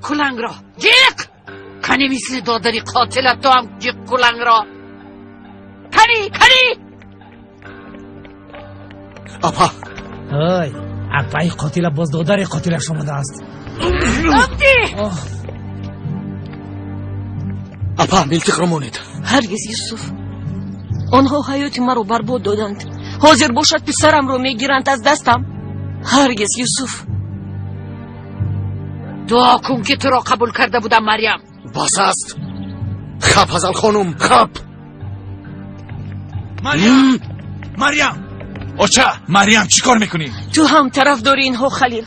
Кулангро ҷиқ кани, мисли додари қотилат ту ҳам ҷиқ кулангро кани, кани. Апа. Ой, апаи қотила боз додари қотилаш омадааст. Абди. Апа, милтиқро монед. Ҳаргиз, Юсуф. Онҳо ҳаёти маро барбод доданд, ҳозир бошад писарамро мегиранд аз дастам. Ҳаргиз, Юсуф. Дуо кун, ки туро қабул карда будам, Марьям. Бас аст, хап, Ҳазал хонум, хап. Марьям, Марьям, оча, Марьям, чӣ кор мекунӣ? Ту ҳам тарафдори инҳо, Халил.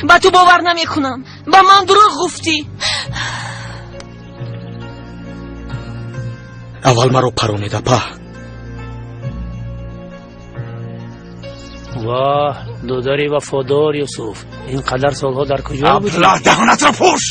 Ба ту бовар намекунам, ба ман дурӯғ гуфтӣ. Аввал маро паронед, апа. Воҳ, додари вафодор Юсуф, ин қадар солҳо дар куҷо будӣ? Абла, даҳонатро пӯш.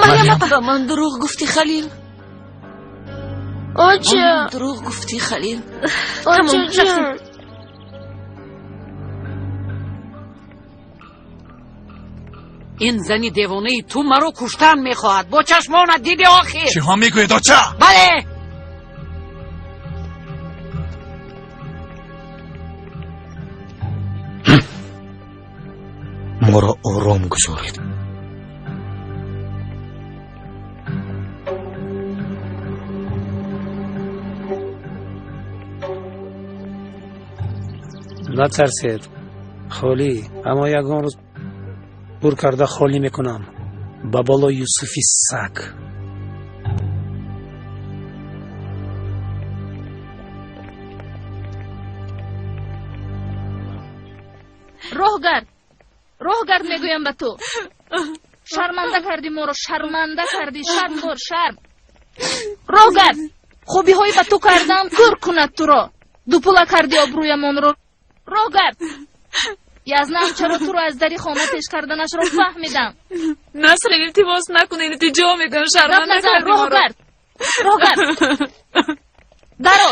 Марьям апа, ба ман дурӯғ гуфтӣ, Халил. Оча. Дурӯғ гуфтӣ, Халил. Очаҷон. Ин зани девонаи ту маро куштан мехоҳад, бо чашмонат диди охир. Чиҳо мегӯед, оча? Бале. Моро ором гузоред. Натарсед, холӣ, аммо ягон рӯз пур карда холӣ мекунам ба боло Юсуфи саг. Роҳ гард, роҳ гард, мегӯям ба ту. Шарманда кардӣ моро, шарманда кардӣ. Шарм дор, шарм. Роҳ гард. Хубиҳои ба ту кардам кӯр кунад туро. Дупула кардӣ обрӯямонро. Роҳ гард. Язнам чаро туро аз дари хона пеш карданашро фаҳмидам. Насрин, илтимос, накун, илтиҷо мекунам. Гап шарманда назан. кардӣ Роҳ моро. гард, роҳ гард, даро.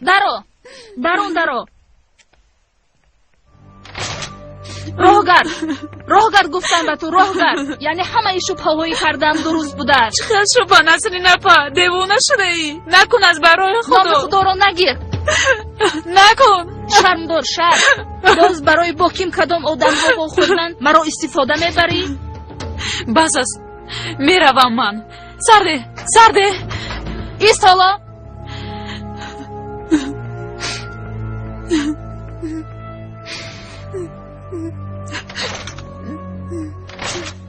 Даро, дарун даро. Роҳ гард, роҳ гард, гуфтам ба ту, роҳ гард. Яъне ҳамаи шубҳаҳои кардаам дуруст будааст. Чӣ хел шубҳа, Насрин апа? Девона шудаӣ? Накун, аз барои Номи Худо. Худоро нагир. Накун. Шарм дор, шарм. Боз барои бо ким кадом одамҳо вохӯрдан маро истифода мебарӣ. Бас аст, меравам ман. Сарде, сарде. Ист ҳоло.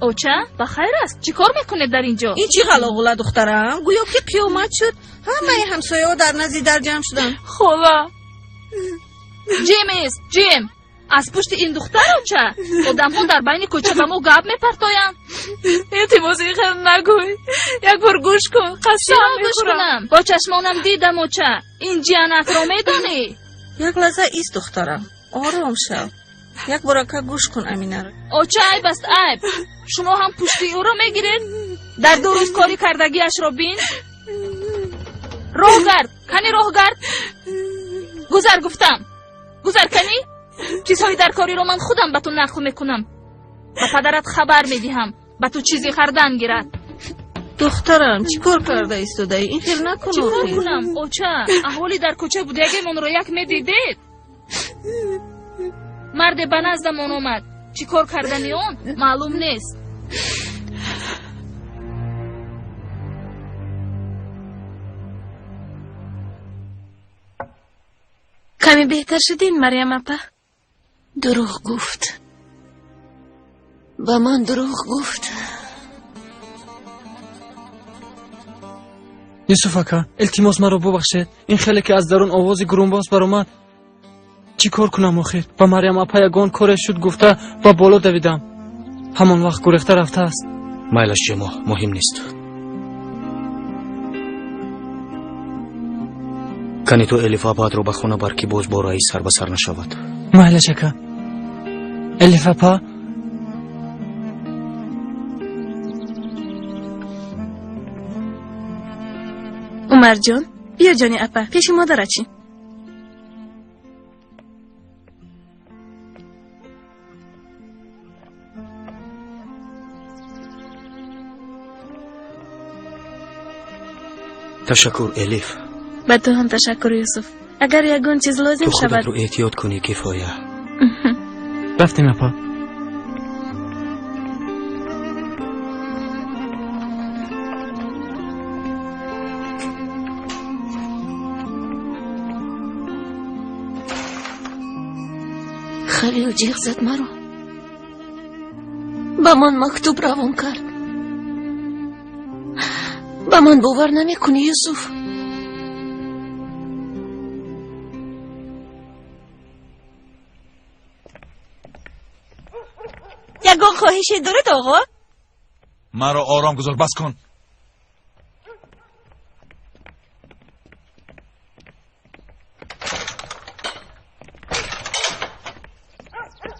Оча, ба хайр аст? Чӣ кор мекунед дар ин ҷо? Ин чӣ ғалоғула, духтарам? Гӯё ки қиёмат шуд, ҳамаи ҳамсояҳо дар назди дар ҷамъ шуданд. Хола. Ҷим ист, ҷим. Аз пушти ин духтар, оча, одамҳо дар байни кӯча ба мо гап мепартоянд. Илтимос, ин хел нагӯй, як бор гӯш кун, қасам Чиро гӯш мехӯрам. кунам? Бо чашмонам дидам, оча. Ин ҷиянатро медонӣ? Як лаҳза ист, духтарам, ором шав. Як борака гӯш кун Аминаро. Оча, айб аст, айб. Шумо ҳам пушти ӯро мегиред. Дар 2 рӯз кори кардагиашро бин. Роҳ гард, кани, роҳ гард. Гузар, гуфтам, гузар, кани. Чизҳои дар кориро ман худам ба ту нақл мекунам. Ба падарат хабар медиҳам, ба ту чизе кардан гирад. Духтарам, чӣ кор карда истодаӣ? Ин хел накун. Чӣ кор Охир. кунам, оча? Аҳолӣ дар кӯча будагимонро як медидед. Марде ба наздамон омад, чӣ кор кардани он маълум нест. Каме беҳтар шудин, Марьям апа? Дурӯғ гуфт, ба ман дурӯғ гуфт. Юсуф ака, илтимос, маро бубахшед. Ин хеле ки аз дарун овози гурумбоз баромад, чӣ кор кунам охир? Ба Марьям апа ягон коре шуд гуфта ба боло давидам, ҳамон вақт гурехта рафтааст. Майлаш, Ҷемо, муҳим нест. Кани ту Элиф апаатро ба хона бар, ки боз бо раис сар ба сар нашавад. Майлаш, ака. Элиф апа. Умарҷон, биё ҷони апа, пеши модарат шин. Ташаккур, Элиф. Ба ту ҳам ташаккур, Юсуф. Агар ягон чиз лозим ту шавад, худатро эҳтиёт кунӣ, Кифоя. Рафтем, апа. Халил ҷиғ зад маро. Ба ман мактуб равон кард. Ба ман бовар намекунӣ, Юсуф? Ягон хоҳише доред, оғо? Маро ором гузор, бас кун.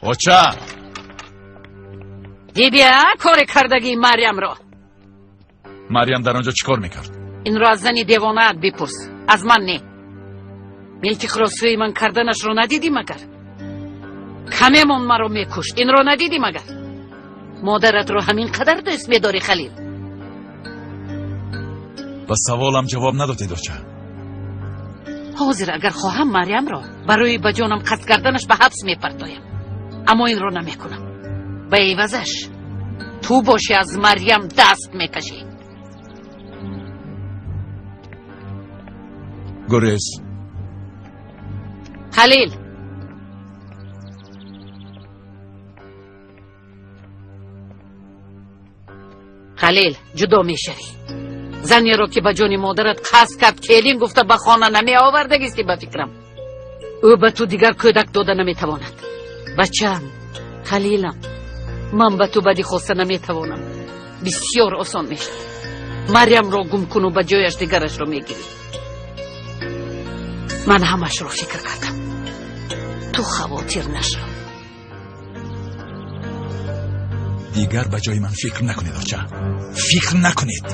Оча! Дидӣ, а, коре кардагии Марьямро? Марьям дар он ҷо чӣ кор мекард? Инро аз зани девонаат бипурс, аз ман не. Милтиқро сӯи ман карданашро надидӣ магар? Камемон маро мекушт, инро надидӣ магар? Модаратро ҳамин қадар дӯст медорӣ, Халил? Ба саволам ҷавоб надодед, оча. Ҳозир агар хоҳам, Марьямро барои ба ҷонам қасд карданаш ба ҳабс мепартоям, аммо инро намекунам. Ба ивазаш ту бошӣ аз Марьям даст мекашӣ. Гурез. Халил, Халил, ҷудо мешавӣ. Занеро ки ба ҷони модарат қасд кард, келин гуфта ба хона намеовардагисти, ба фикрам. Ӯ ба ту дигар кӯдак дода наметавонад. Бачаам, Халилам, ман ба ту бадӣ хоста наметавонам. Бисёр осон мешавад. Марьямро гум куну ба ҷояш дигарашро мегирӣ. Ман ҳамашро фикр кардам. Ту хавотир нашав. Дигар ба ҷои ман фикр накунед, оча. Фикр накунед.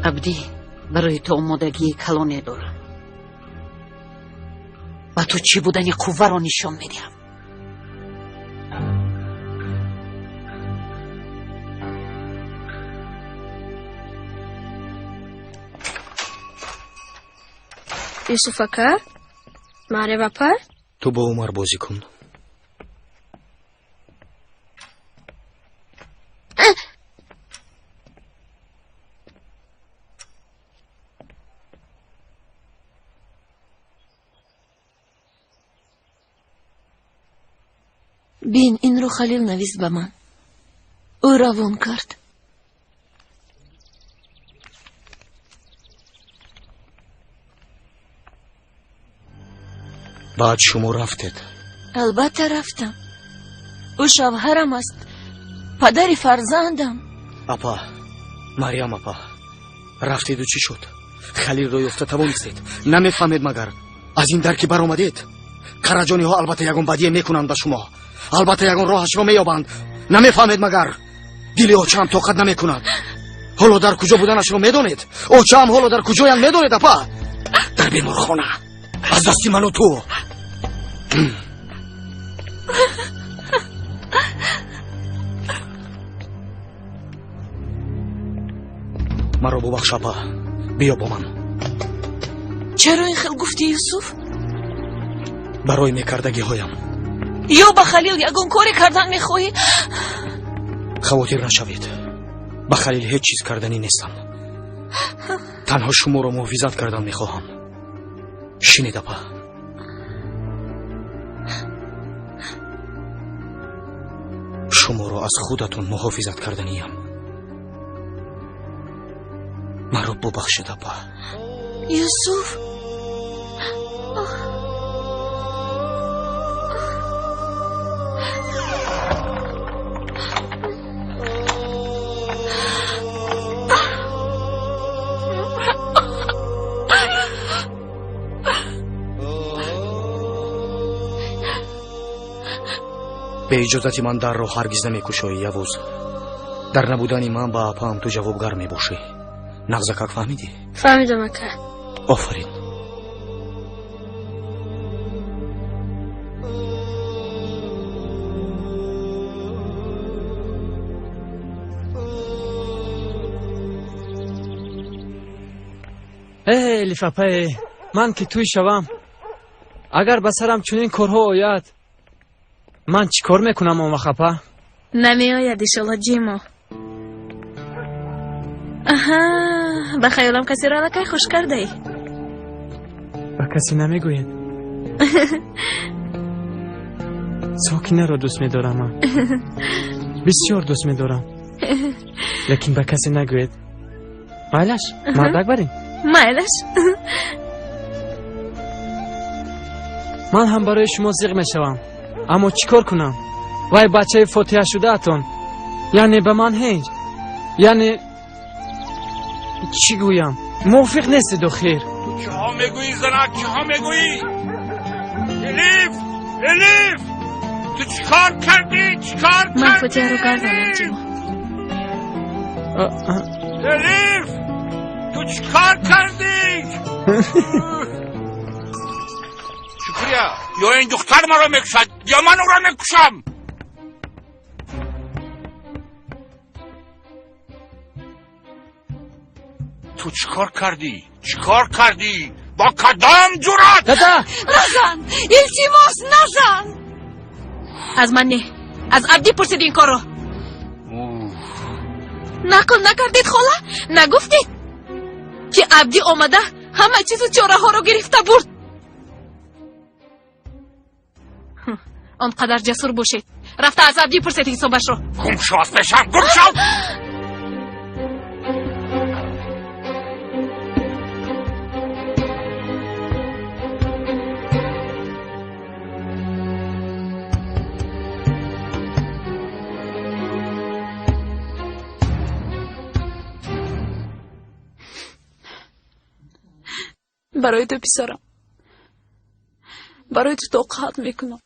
Абдӣ, барои ту омодагии калоне дорам. Ба ту чӣ будани қувваро нишон медиҳам. Юсуф ака, Марьям апа. Ту бо Умар бозӣ кун. Бин, инро Халил навист ба ман. Ӯ равон кард. Баъд шумо рафтед? Албатта рафтам. Ӯ шавҳарам аст, падари фарзандам. Апа, Марьям апа, рафтеду чӣ шуд? Халилро ёфта тавонистед? Намефаҳмед магар? Аз ин дар ки баромадед, караҷониҳо албатта ягон бадие мекунанд ба шумо. Албатта ягон роҳашро меёбанд. Намефаҳмед магар? Дили очаам тоқат намекунад. Ҳоло дар куҷо буданашро медонед? Очаам ҳоло дар куҷоянд медонед, апа? Дар беморхона. Аз дасти ману ту. Маро бубахш, апа. Биё бо ман. Чаро ин хел гуфтӣ, Юсуф? Барои мекардагиҳоям. Ё ба Халил ягон коре кардан мехоҳӣ? Хавотир нашавед. Ба Халил ҳеҷ чиз карданӣ нестам. Танҳо шуморо муҳофизат кардан мехоҳам. Шинед, апа. Шуморо аз худатон муҳофизат карданиям. Маро бубахшед, апа. Юсуф. Бе иҷозати ман дарро ҳаргиз намекушоӣ, Явуз. Дар набудани ман ба апаам ту ҷавобгар мебошӣ. Нағзакак фаҳмидӣ? Фаҳмидам, ака. Офарин. Э, Элифапае, ман ки туй шавам, агар ба сарам чунин корҳо ояд, ман чӣ кор мекунам он вақт, апа? Намеояд, иншолло, Ҷимо. Аҳа, ба хаёлам касеро аллакай хуш кардаӣ. Ба касе намегӯед. Сокинаро дӯст медорам ман. Бисёр дӯст медорам. Лекин ба касе нагӯед. Майлаш, мардак барин? Майлаш. Ман ҳам барои шумо зиқ мешавам. Аммо чӣ кор кунам? Вай бачаи фотиҳашудаатон. Яъне ба ман ҳеҷ. Яъне чӣ гӯям? Мувофиқ нестед охир. Ту чиҳо мегӯӣ, занак? Чиҳо мегӯӣ? Элиф! Элиф! Ту чӣ кор кардӣ? Чӣ кор кардӣ? Ман фотиҳаро гардонам, Ҷимо. Элиф! Ту чӣ кор кардӣ? Шукрия, ё ин духтар маро мекушад, ё ман ӯро мекушам. Ту чӣ кор кардӣ? Чӣ кор кардӣ? Бо кадом ҷуръат? Дада! Назан! Илтимос, назан! Аз ман не, аз Абдӣ пурсид ин корро. Нақл накардед, хола? Нагуфтед, ки Абдӣ омада ҳама чизу чораҳоро гирифта бурд? Он қадар ҷасур бошед, рафта аз Абдӣ пурсед ҳисобашро. Гум шав аз пешам, гум шав! Барои ту, писарам, барои ту тоқат мекунам,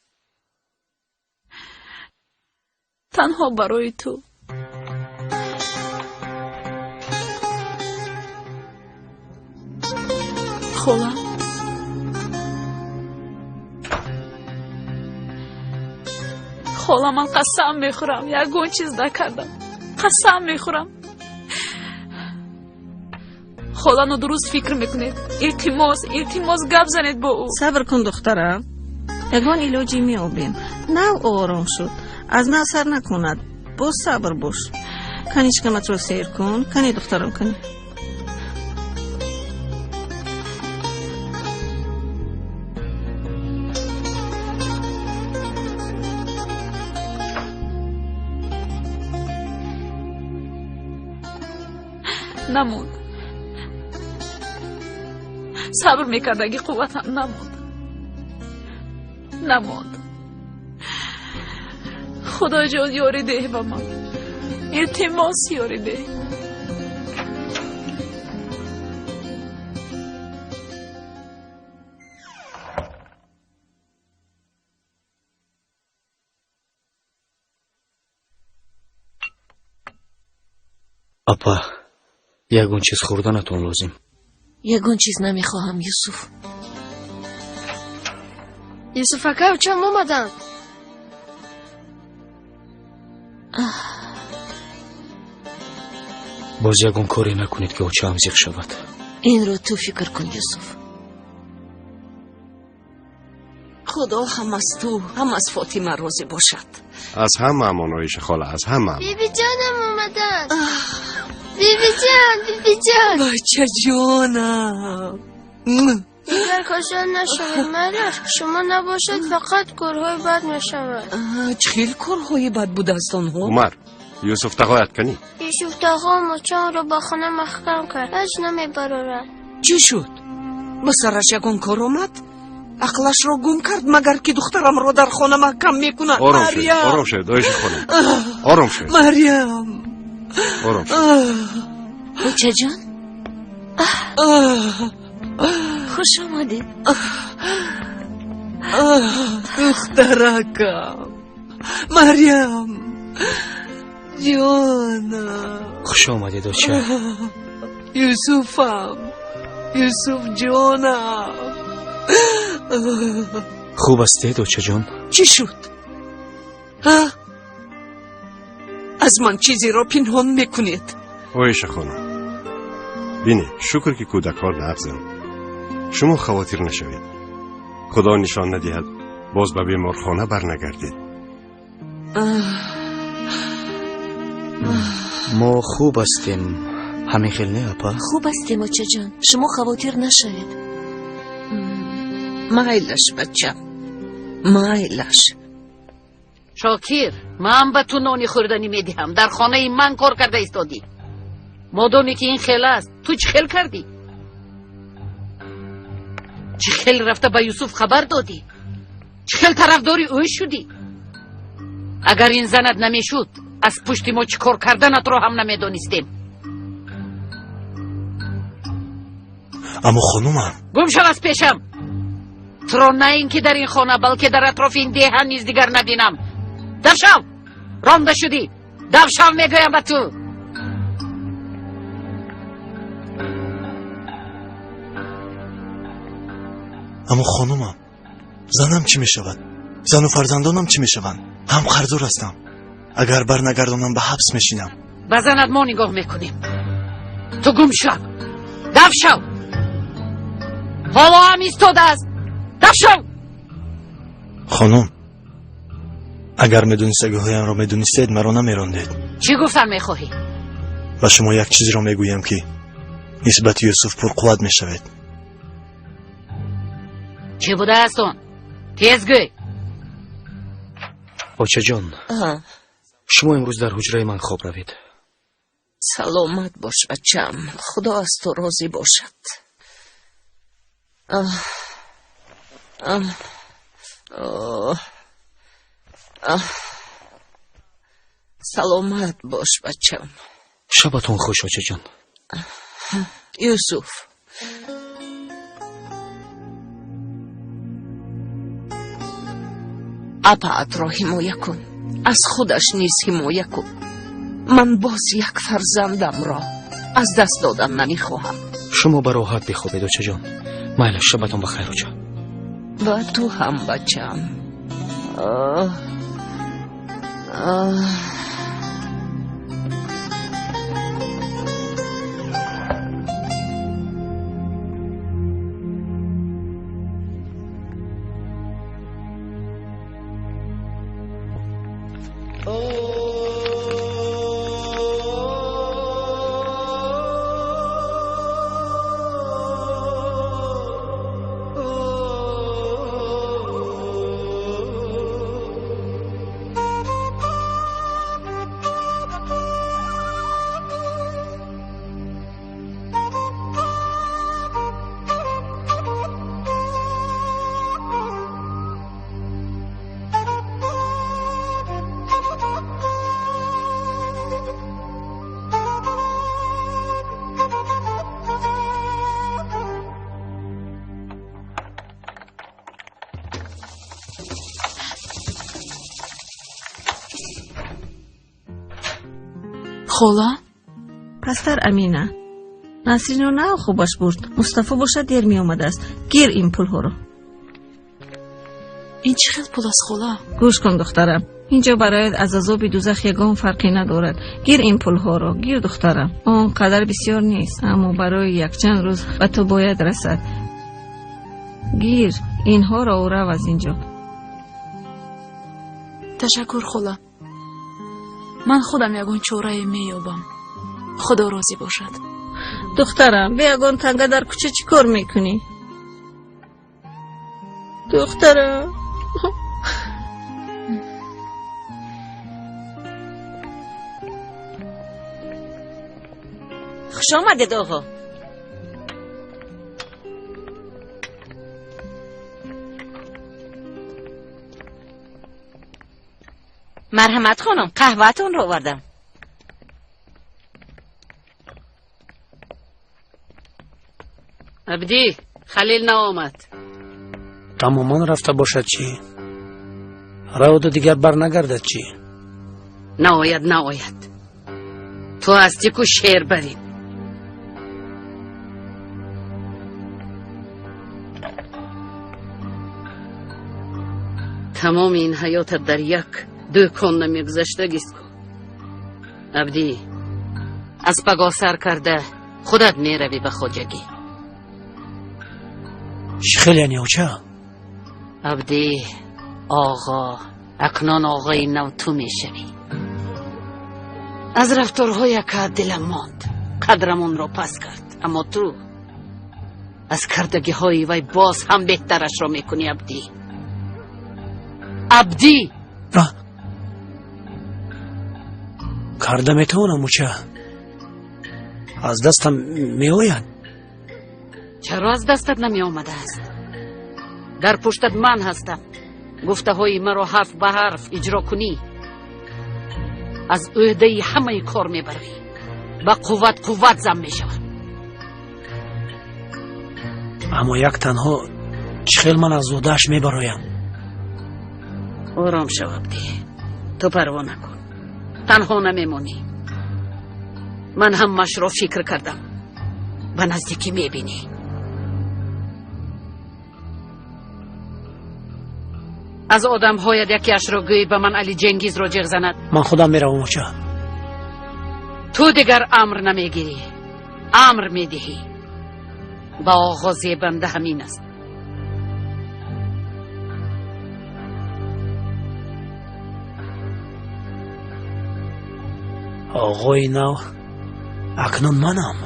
танҳо барои ту. Хола, хола, ман қасам мехӯрам, ягон чиз накардам, қасам мехӯрам. Хола, нодуруст фикр мекунед. Илтимос, илтимос, гап занед бо ӯ. Сабр кун, духтарам, ягон илоҷе меёбем. Нав ором шуд, аз нав сар накунад. Боз сабр бош. Кани шикаматро сер кун, кани духтарам, кани. Намонд, сабр мекардаги қувватам намонд, намонд. Худоҷон, ёрӣ деҳ ба ман, илтимос, ёрӣ деҳ. Апа, ягон чиз хӯрданатон лозим. Ягон чиз намехоҳам, Юсуф. Юсуф ака, очам омаданд. Боз ягон коре накунед, ки очаам зиқ шавад. Инро ту фикр кун, Юсуф. Худо ҳам аз ту, ҳам аз Фотима розӣ бошад. Аз ҳамаамон, Оиша хола, аз ҳамаамон. Бибиҷонам омаданд. Бибиҷон, бибиҷон. Бачаҷонам. Дигар касал нашавед, майлаш. Шумо набошед, фақат корҳои бад мешавад. Чӣ хел корҳои бад будааст онҳо? Умар, Юсуф тағоят канӣ? Юсуф тағо мочонро ба хона маҳкам кард, ҳеҷ намебарорад. Чӣ шуд? Ба сараш ягон кор омад? Ақлашро гум кард, магар ки духтарамро дар хона маҳкам мекунад? Ором шавед, ором шавед, Оиша хонум, ором шавед. Марьям, ором шавед. Очаҷон, хуш омадед. Духтаракам. Марьям, ҷонам. Хуш омадед, оча. Юсуфам, Юсуф ҷонам. Хуб ҳастед, очаҷон? Чӣ шуд? Ҳа? Аз ман чизеро пинҳон мекунед? Оиша хонум, бинед, шукр ки кӯдакҳо нағзанд. Шумо хавотир нашавед. Худо нишон надиҳад, боз ба беморхона барнагардед. Мо хуб ҳастем. Ҳамин хел не, апа? Хуб ҳастем, очаҷон, шумо хавотир нашавед. Майлаш, бачам, майлаш. Шокир, ман ба ту нони хӯрданӣ медиҳам. Дар хонаи ман кор карда истодӣ. Модоме ки ин хел аст, ту чӣ хел кардӣ? Чӣ хел рафта ба Юсуф хабар додӣ? Чӣ хел тарафдори ӯ шудӣ? Агар ин занат намешуд, аз пушти мо чӣ кор карданатро ҳам намедонистем. Аммо хонумам, гум шав аз пешам. Туро на ин ки дар ин хона, балки дар атрофи ин деҳа низ дигар набинам. Давшав, ронда шудӣ. Давшав мегӯям ба ту. Аммо хонумам, занам чӣ мешавад? Зану фарзандонам чӣ мешаванд? Ҳам қарздор ҳастам. Агар барнагардонам, ба ҳабс мешинам. Ба занат мо нигоҳ мекунем. Ту гум шав, давшав. Ҳоло ҳам истодааст. Давшав. Хонум, агар медонистагиҳоямро медонистед, маро намерондед. Чӣ гуфтан мехоҳӣ? Ба шумо як чизро мегӯям, ки нисбати Юсуф пурқувват мешавед. Чӣ будааст он? Тез гӯй. Очаҷон, шумо имрӯз дар ҳуҷраи ман хоб равед. Саломат бош, бачам, худо аз ту розӣ бошад. Саломат бош, бачам. Шабатон хуш, очаҷон. Юсуф, апаатро ҳимоя кун, аз худаш низ ҳимоя кун. Ман боз як фарзандамро аз даст додан намехоҳам. Шумо ба роҳат бихобед, очаҷон. Майла, шабатон бахайр, оча. Ба ту ҳам, бачам. Хола? Пастар Амина, Насрино нав хобаш бурд. Мустафо бошад дер меомадааст. Гир ин пулҳоро. Ин чӣ хел пул аст, хола? Гӯш кун, духтарам, инҷо барояд аз азоби дузах ягон фарқе надорад. Гир ин пулҳоро, гир, духтарам. Он қадар бисёр нест, аммо барои якчанд рӯз ба ту бояд расад. Гир инҳоро ӯ рав аз инҷо. Ташаккур, хола. Ман худам ягон чорае меёбам. Худо розӣ бошад. Духтарам, бе ягон танга дар кӯча чӣ кор мекунӣ? Духтарам. Хуш омадед, оғо. Марҳамат, хонум, қаҳваатонро овардам. Абдӣ, Халил наомад. Тамоман рафта бошад чӣ? Раводу дигар барнагардад чӣ? Наояд, наояд. Ту ҳастӣ ку шербарин. Тамоми ин ҳаётат дар як дӯкон намегузаштагист ку. Абдӣ, аз пагоҳ сар карда худат меравӣ ба хоҷагӣ. Чӣ хел яъне, оча? Абдӣ, оғо, акнун оғои нав ту мешавӣ. Аз рафторҳои акаат дилам монд, қадрамонро пас кард, аммо ту аз кардагиҳои вай боз ҳам беҳтарашро мекунӣ, Абдӣ. Абдӣ! Карда метавонам, оча. Аз дастам меояд. Чаро аз дастат намеомадааст? Дар пуштат ман ҳастам. Гуфтаҳои маро ҳарф ба ҳарф иҷро кунӣ, аз ӯҳдаи ҳамаи кор мебарӣ. Ба қувват қувват зам мешавад. Аммо як танҳо чӣ хел ман аз ӯҳдааш мебароям? Ором шав, Абдӣ. Ту парво накун. Танҳо намемонӣ. Ман ҳамаашро фикр кардам. Ба наздикӣ мебинӣ. Аз одамҳоят якеашро гӯй ба ман Али Ҷенгизро ҷеғ занад. Ман худам меравам, оча. Ту дигар амр намегирӣ, амр медиҳӣ. Ба оғо зебанда ҳамин аст. Оғои нав акнун манам.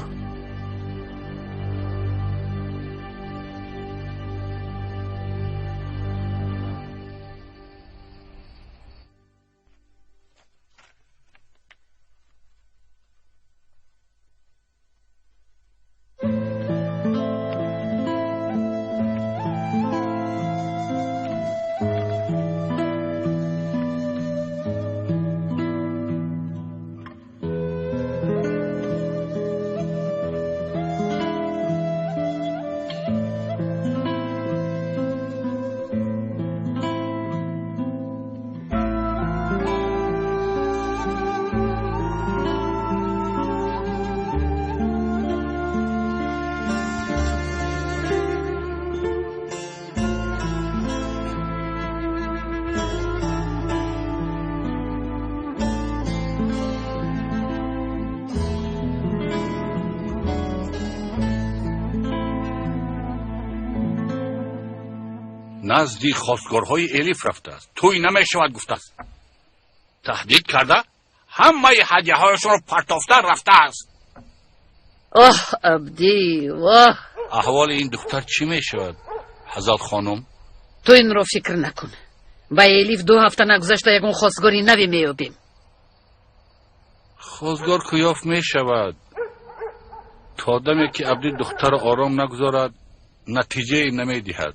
Назди хостгорҳои Элиф рафтааст. Тӯй намешавад гуфтааст. Таҳдид карда, ҳамаи ҳадияҳояшонро партофта рафтааст. Оҳ, Абдӣ, воҳ! Аҳволи ин духтар чӣ мешавад, Ҳазал хонум? Ту инро фикр накун. Ба Элиф 2 ҳафта нагузашта ягон хостгори наве меёбем. Хостгор ку ёфт мешавад. То даме ки Абдӣ духтарро ором нагузорад, натиҷае намедиҳад.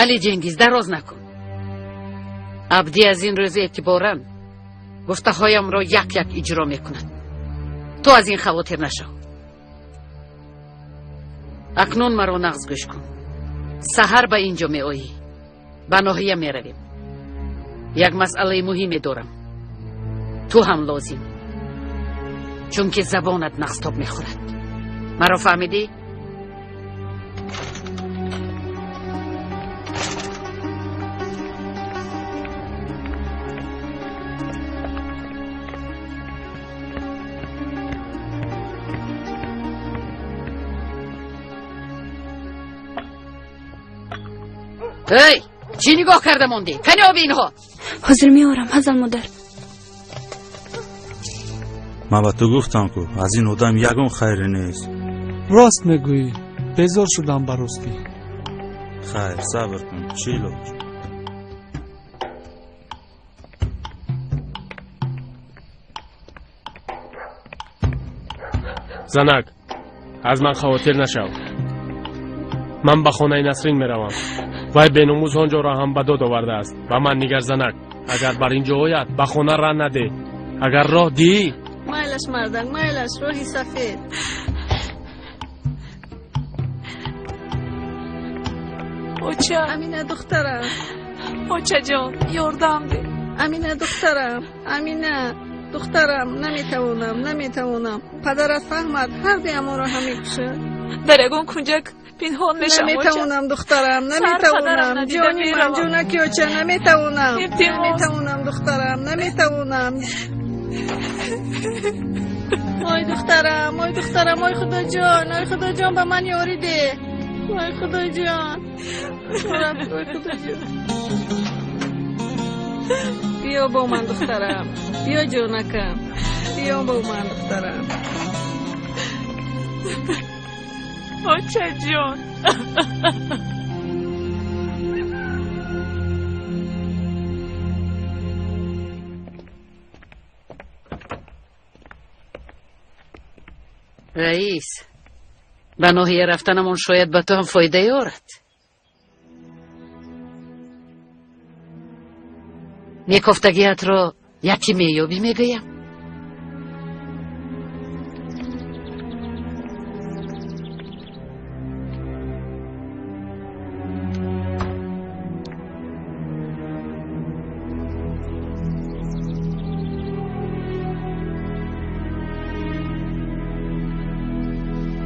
Али Ҷенгиз, дароз накун. Абдӣ аз ин рӯз эътиборан гуфтаҳоямро як як иҷро мекунад. Ту аз ин хавотир нашав. Акнун маро нағз гӯш кун. Саҳар ба ин ҷо меоӣ. Ба ноҳия меравем. Як масъалаи муҳиме дорам. Ту ҳам лозим. Чунки забонат нағзтоб мехӯрад. Маро фаҳмидӣ? Эй, чӣ нигоҳ карда мондӣ? Кани оби инҳо? Ҳозир меорам, Ҳазал модар. Ман ба ту гуфтам ку аз ин одам ягон хайре нест. Рост мегӯӣ, безор шудам ба ростӣ. Хайр, сабр кун, чӣ лоҷ? Занак, аз ман хавотир нашав. Ман ба хонаи Насрин меравам. Вай беномӯз он ҷоро ҳам ба дод овардааст. Ба ман нигар, занак, агар бар ин ҷо ояд, ба хона ра наде. Агар роҳ диҳӣ... Майлаш, мардак, майлаш, роҳи сафед. Оча. Амина духтарам. Очаҷон, ёрдам деҳ. Амина, духтарам, Амина, духтарам, наметавонам, наметавонам. Падарат фаҳмад, ҳар дуямонро ҳам мекушад. Дар ягон кунҷак пинҳон мешавам. Наметавонам, духтарам, наметавонам. Ҷони ман, ҷонаки оча, наметавонам. Наметавонам, духтарам, наметавонам. Ой, духтарам, ой, духтарам, ой, Худоҷон, ой, Худоҷон, ба ман ёрӣ деҳ. Ой, Худоҷон, ой, Худоҷон. Биё бо ман, духтарам, биё, ҷонакам, биё бо ман, духтарам. Очаҷон. Раис, ба ноҳия рафтанамон шояд ба ту ҳам фоида ёрад. Мекофтагиатро яке меёбӣ, мегӯям.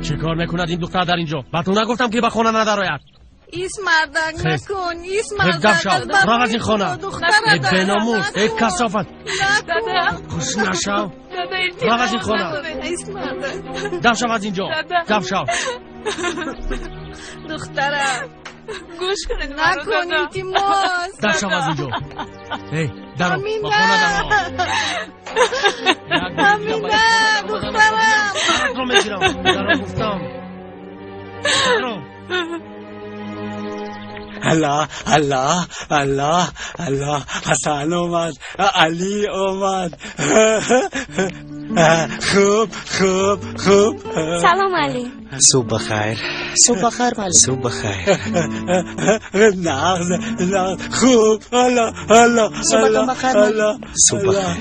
Чӣ кор мекунад ин духтар дар ин ҷо? Ба ту нагуфтам, ки ба хона надарояд? Ис мардак, накун, ис мардак. Дам шав, рав аз ин хона. Эй беномус, эй касофат, хуш нашав, рав аз ин хона. Дам шав аз ин ҷо, дам шав. Духтарам, гӯш кунед. Накун, илтимос. Дам шав аз ин ҷо. Эй, даро, ба хона даро. Амина, духтарам. Ро мегирам, даро гуфтам, даро. Аллоҳ, Аллоҳ, Аллоҳ, Аллоҳ, Ҳасан омад, Алӣ омад. Хуб, хуб, хуб. Салом, Алӣ. Субҳ бахайр. Субҳ бахайр, муаллим. Субҳ бахайр. Нағз, нағз, хуб. Аллоҳ, Аллоҳ. Субҳатон бахайр. Субҳ бахайр.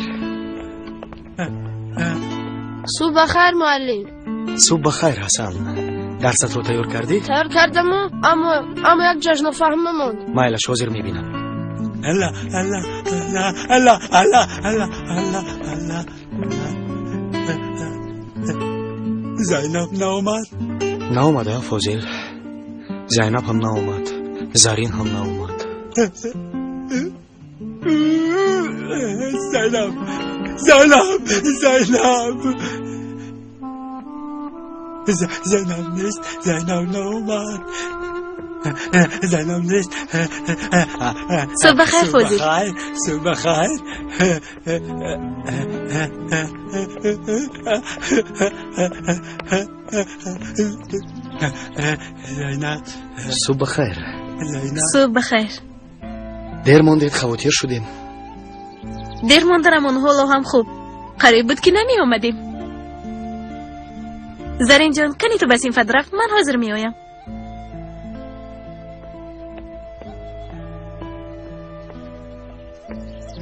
Субҳ бахайр, муаллим. Субҳ бахайр, Ҳасан. Дарсатро тайёр кардӣ? Тайёр кардаму, аммо як ҷош нофаҳма монд. Майлаш, ҳозир мебинам. Аллоҳ, Аллоҳ, Аллоҳ, Аллоҳ, Аллоҳ, Аллоҳ, Аллоҳ. Зайнаб наомад? Наомада, Фозил. Зайнаб ҳам наомад, Зарин ҳам наомад. Зайнаб, Зайнаб, Зайнаб, Зайнаб нест, Зайнаб наомад, Зайнаб нест. Субҳ бахайр, Фозил. Субҳ бахайр. Зайнаб. Субҳ бахайр. Субҳ бахайр. Дер мондед, хавотир шудем. Дер мондарамон ҳоло ҳам хуб. Қариб буд, ки намеомадем. Заринҷон, кани ту ба синфат рафт, ман ҳозир меоям.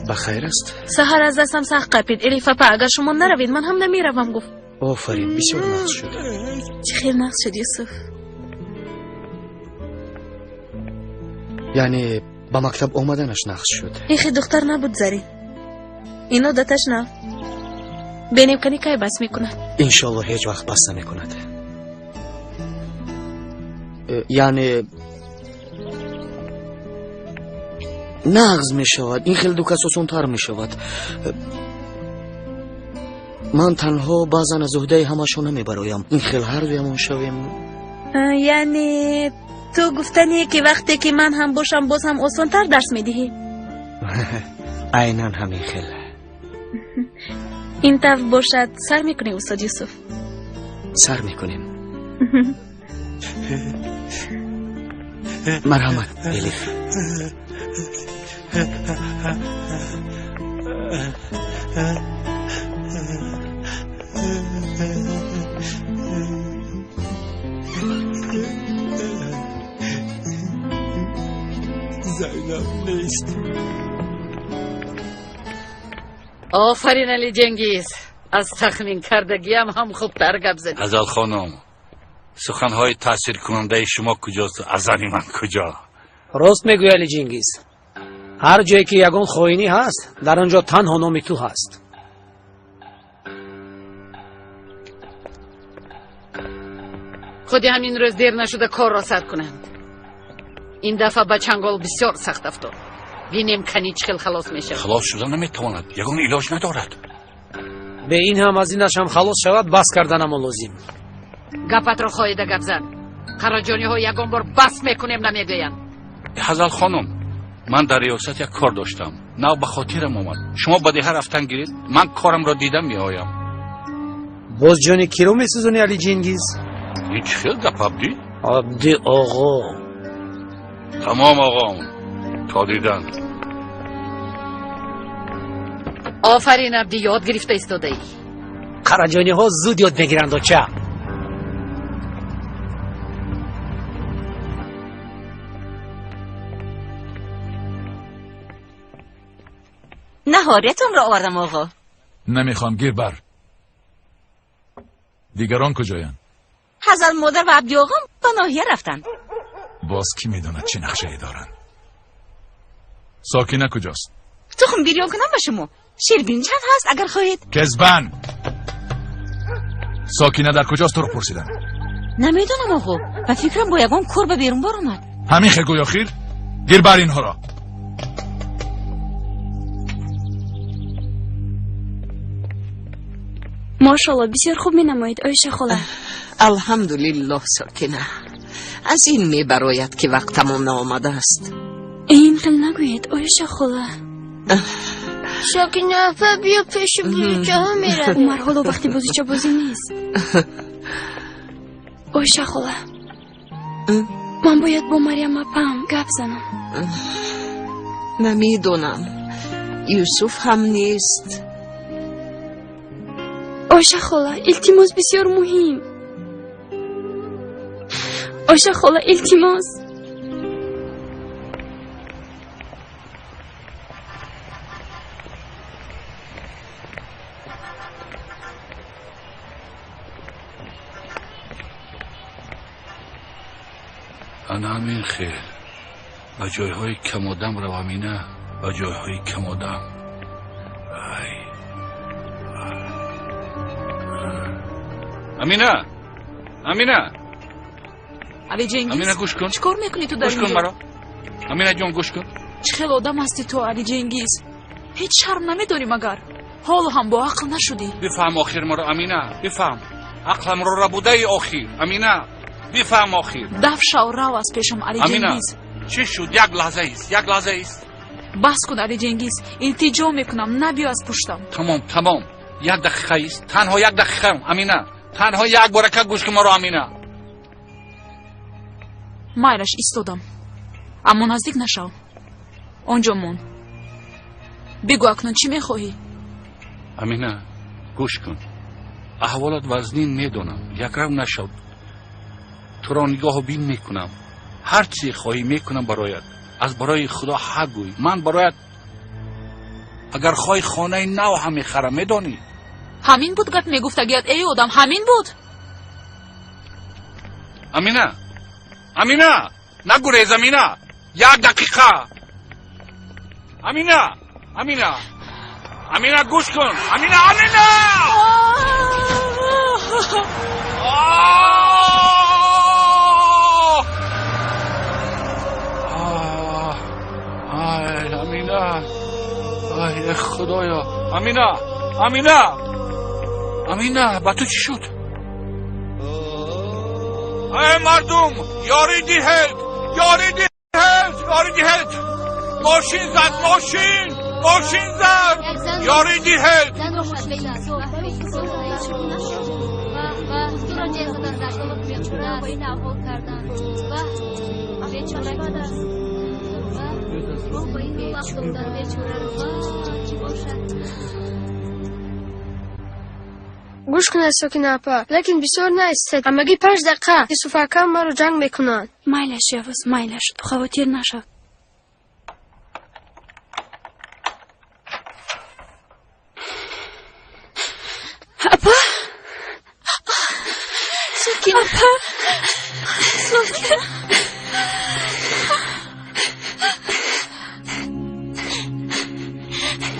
Ба хайр аст? Саҳар аз дастам сахт қапид. Элиф апа, агар шумо наравед, ман ҳам намеравам, гуфт. Офарин, бисёр нағз шуд. Чӣ хел нағз шуд, Юсуф. Яъне ба мактаб омаданаш нағз шуд. Ин хел духтар набуд, Зарин. Ин одаташ нав. Бенем, кани кай бас мекунад. Иншолло, ҳеҷ вақт бас намекунад. Яъне нағз мешавад, ин хел ду кас осонтар мешавад. Ман танҳо баъзан аз уҳдаи ҳамашон намебароям. Ин хел ҳар дуямон шавем. Яъне ту гуфтане, ки вақте ки ман ҳам бошам, боз ҳам осонтар дарс медиҳӣ? Айнан ҳамин хел. Ин тавр бошад, сар мекунем, устод Юсуф. Сар мекунем. Марҳамат, Элиф. Зайнаб нест. Офарин, Али Ҷенгиз, аз тахмин кардагиам ҳам хубтар гап задӣ. Ғазал хонум, суханҳои таъсиркунандаи шумо куҷост, аз ани ман куҷо? Рост мегӯӣ, Али Ҷингиз. Ҳар ҷое ки ягон хоинӣ ҳаст, дар он ҷо танҳо номи ту ҳаст. Худи ҳамин рӯз дер нашуда корро сар кунанд. Ин дафъа ба чангол бисёр сахт афтод. Бинем, кани чӣ хел халос мешавад. Халос шуда наметавонад, ягон илоҷ надорад. Бе ин ҳам аз инаш ҳам халос шавад, бас карданамо лозим. Гапатро хоҳида гап зан. Қараҷониҳо ягон бор бас мекунем намегӯянд. Ҳазал хонум, ман дар риёсат як кор доштам, нав ба хотирам омад. Шумо ба деҳа рафтан гиред, ман корамро дида меоям. Боз ҷони киро месӯзонӣ, Али Ҷингиз? Ин чӣ хел гап, Абдӣ? Абди оғо. Тамом, оғом, то дидан. Офарин, Абдӣ, ёд гирифта истодаӣ. Қараҷониҳо зуд ёд мегиранд, оча. Наҳориятонро овардам, оғо. Намехоҳам, гир бар. Дигарон куҷоянд? Ҳазал модар ва Абди оғом ба ноҳия рафтанд. Боз кӣ медонад, чӣ нақшае доранд. Сокина куҷост? Тухм бирён кунам ба шумо? Ширбиринҷ ҳам ҳаст, агар хоҳед. Кезбан, сокина дар куҷост, туро пурсидам. Намедонам, оғо, ба фикрам бо ягон кор ба берун баромад. Ҳамин хел гӯй охир? Гир бар инҳоро. Мошалло, бисёр хуб менамоед, Оиша хола. Алҳамдулиллоҳ, Сокина, аз ин мебарояд, ки вақтамон наомадааст. Ин хел нагӯед, Оиша хола. Сокина апа, биё, пеши бозичаҳо меравем. Умар, ҳоло вақти бозичабозӣ нест. Оиша хола, ман бояд бо Марьям апаам гап занам. Намедонам, Юсуф ҳам нест. Оиша хола, илтимос, бисёр муҳим. Оиша хола, илтимос. Ана ҳамин хел ба ҷойҳои камодам рав, Амина, ба ҷойҳои камодам. Ай, Амина, Амина. Али Ҷенгиз. Амина, гӯш кун. Чӣ кор мекунӣ ту дар Гӯш кун инҷо? маро, Амина ҷон, гӯш кун. Чӣ хел одам ҳастӣ ту, Али Ҷенгиз? Ҳеҷ шарм намедорӣ магар? Ҳоло ҳам бо ақл нашудӣ. Бифаҳм охир маро, Амина, бифаҳм. Ақламро рабудаи охир, Амина, бифаҳм охир. Даф шав, рав аз пешам, Али Амина, Ҷенгиз. Чӣ шуд? Як лаҳза ист, як лаҳза ист. Бас кун, Али Ҷенгиз, илтиҷо мекунам, набиё аз пуштам. Тамом, тамом, як дақиқа ист, танҳо як дақиқа, Амина, танҳо як борака гӯш кун маро, Амина. Майлаш, истодам, аммо наздик нашав, он ҷо мон. Бигӯ, акнун чӣ мехоҳӣ? Амина, гӯш кун, аҳволат вазнин, медонам. Якрав нашав, туро нигоҳу бин мекунам, ҳар чизе хоҳӣ мекунам бароят. Аз барои Худо ҳақ гӯй, ман бароят агар хоҳӣ хонаи нав ҳам мехарам, медонӣ? Ҳамин буд гап мегуфтагият, эй одам, ҳамин буд? Амина, Амина, нагурез, Амина, як дақиқа. Амина, Амина, Амина, гӯш кун, Амина, Амина. Оҳ! Оҳ! Ай, Амина, ай, э, Худоё, Амина, Амина, Амина, ба ту чӣ шуд? Эй мардум, ёрӣ диҳед, ёрӣ диҳед, ёрӣ диҳед! Мошин зад, мошин, мошин зад, ёрӣ диҳед! Гӯш кунед, Сокина апа, лекин бисёр наистед, ҳамагӣ 5 дақиқа. Юсуф акам маро ҷанг мекунанд. Майлаш, Явуз, майлаш, ту хавотир нашав. Апа. Сокина. Апа. Сокина.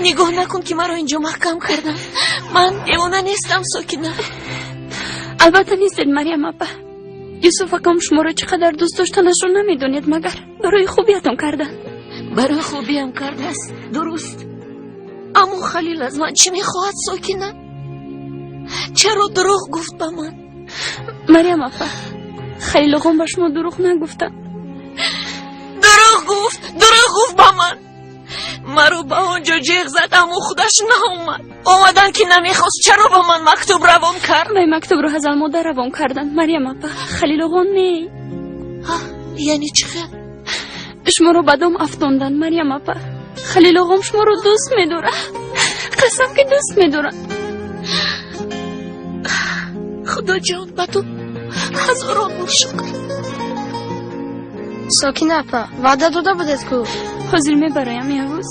Нигоҳ накун ки маро инҷо маҳкам карданд. Ман девона нестам, Сокина. Албатта нестед, Марьям апа. Юсуф акам шуморо чӣ қадар дӯст доштанашро намедонед, магар барои хубиятон карданд. Барои хубиям кардааст, дуруст. Аммо Халил аз ман чӣ мехоҳад, Сокина? Чаро дурӯғ гуфт ба ман? Марьям апа, Халил оғом ба шумо дурӯғ нагуфтанд. Дурӯғ гуфт, дурӯғ гуфт ба ман. Маро ба он ҷо ҷеғ зад, аммо худаш наомад. Омадан ки намехост, чаро ба ман мактуб равон кард? Вай мактубро Ҳазал модар равон карданд, Марьям апа. Халил оғон не. Яъне чӣ хел? Шуморо ба дом афтонданд, Марьям апа. Халил оғом шуморо дӯст медорад. Қасам ки дӯст медорад. Худоҷон, ба ту ҳазорон бор шукр. Сокина апа, ваъда дода будед ку? Ҳозир мебароям, Явуз.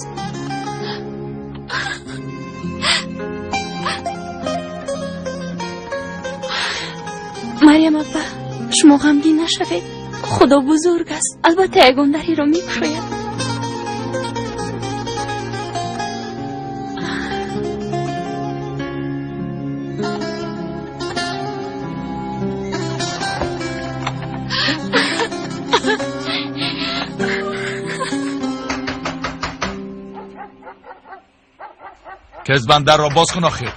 Марьям апа, шумо ғамгин нашавед. Худо бузург аст, албатта ягон дариро мекушояд. Кезбан, дарро боз кун охир.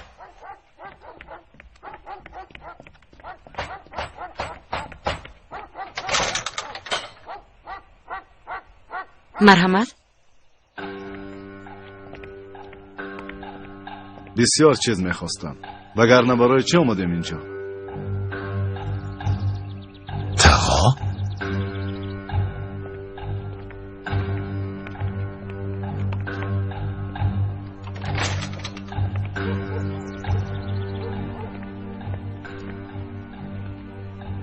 Марҳамат. Бисёр чиз мехостам, вагарна барои чӣ омадем инҷо? Тағо?